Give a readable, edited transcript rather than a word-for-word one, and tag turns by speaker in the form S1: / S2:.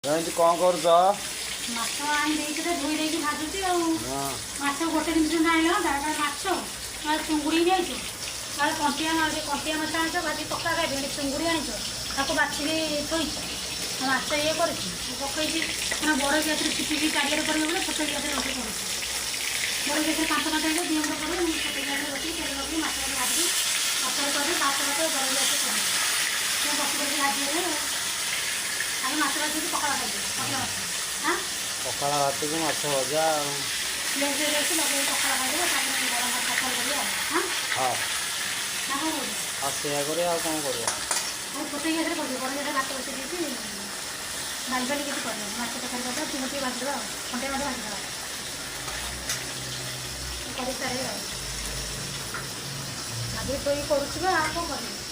S1: ଏମିତି କ'ଣ କରୁଛ?
S2: ମାଛ ଆଣି ଦେଇକି ତ ଧୋଇ ଦେଇକି ଭାଜୁଛି ଆଉ।
S1: ହଁ।
S2: ମାଛ ଗୋଟେ ଜିନିଷ ନା ଆଣିଲ, ତାପରେ ମାଛ ଆଉ ଚୁଙ୍ଗୁଡ଼ି ନେଇଛୁ, ଆଉ କଣ୍ଟିଆ ମାଛ, କଣ୍ଟିଆ ମାଛ ଆଣିଛ, ଭାଜି ପକା ଖାଇବି। ଏଠି ଚୁଙ୍ଗୁଡ଼ି ଆଣିଛ, ତାକୁ ବାଛିକି ଥୋଇଛ। ଆଉ ମାଛ ଇଏ କରିଛି, ପକେଇଛି। କାରଣ ବଡ଼ ଗ୍ୟାସ୍ରେ ଛିଟିକି ଚାରିଆଡ଼େ କରିବ ବୋଲେ ଛୋଟ ଗ୍ୟାସ୍ରେ ରୋଷେଇ କରୁଛି। ବଡ଼ ଗ୍ୟାସ୍ରେ ପାଞ୍ଚ ପାଞ୍ଚ ହେଇଯିବ, 2 ମୁଣ୍ଡ କରିବ। ମୁଁ ଛୋଟ ଗ୍ୟାସ୍ରେ ରଖିକି ତେଲ ଲଗେଇ ମାଛ ଭାଜିକି ତରକାରୀ କରିବି। ଭାତ ଭାତ ବଡ଼ ଗ୍ୟାସ୍ରେ କରିବି। ମୁଁ ବସି ବସି ଭାଜିଦେଲେ ଆଗେ ମାଛ ଭାଜିକି ପଖାଳ ଖାଇବି, କଣ୍ଟିଆ ମାଛ। ହାଁ।
S1: ପଖାଳ ଭାତକୁ ମାଛ ଭଜା ଆଉ।
S2: ପିଆଜ ଅଛି, ଲଗେଇକି ପଖାଳ ଖାଇଦେବ, ତାପରେ ଗରମ ଭାତ ତରକାରୀ କରିବା ଆଉ। ହଁ।
S1: ହଁ।
S2: ନା, କ'ଣ କହୁଛୁ?
S1: ଆଉ ସେଇଆ କରିବା, ଆଉ କ'ଣ କରିବା?
S2: ମୁଁ ଛୋଟ ଗ୍ୟାସ୍ରେ କରିବି, ବଡ଼ ଗ୍ୟାସ୍ରେ ଭାତ ବସେଇ ଦେଇଛି। ଡାଲି ଫାଲି କିଛି କରିବି, ମାଛ ତରକାରୀ କରିଦେବା, ଚିଙ୍ଗୁଡ଼ି ଟିକେ ଭାଜିଦେବା ଆଉ କଣ୍ଟିଆ ମାଛ ଭାଜିଦେବା କରିସାରେ ଆଉ ଭାଜିକି ଥୋଇକି କରୁଛି ବା, ଆଉ କ'ଣ କରିବି?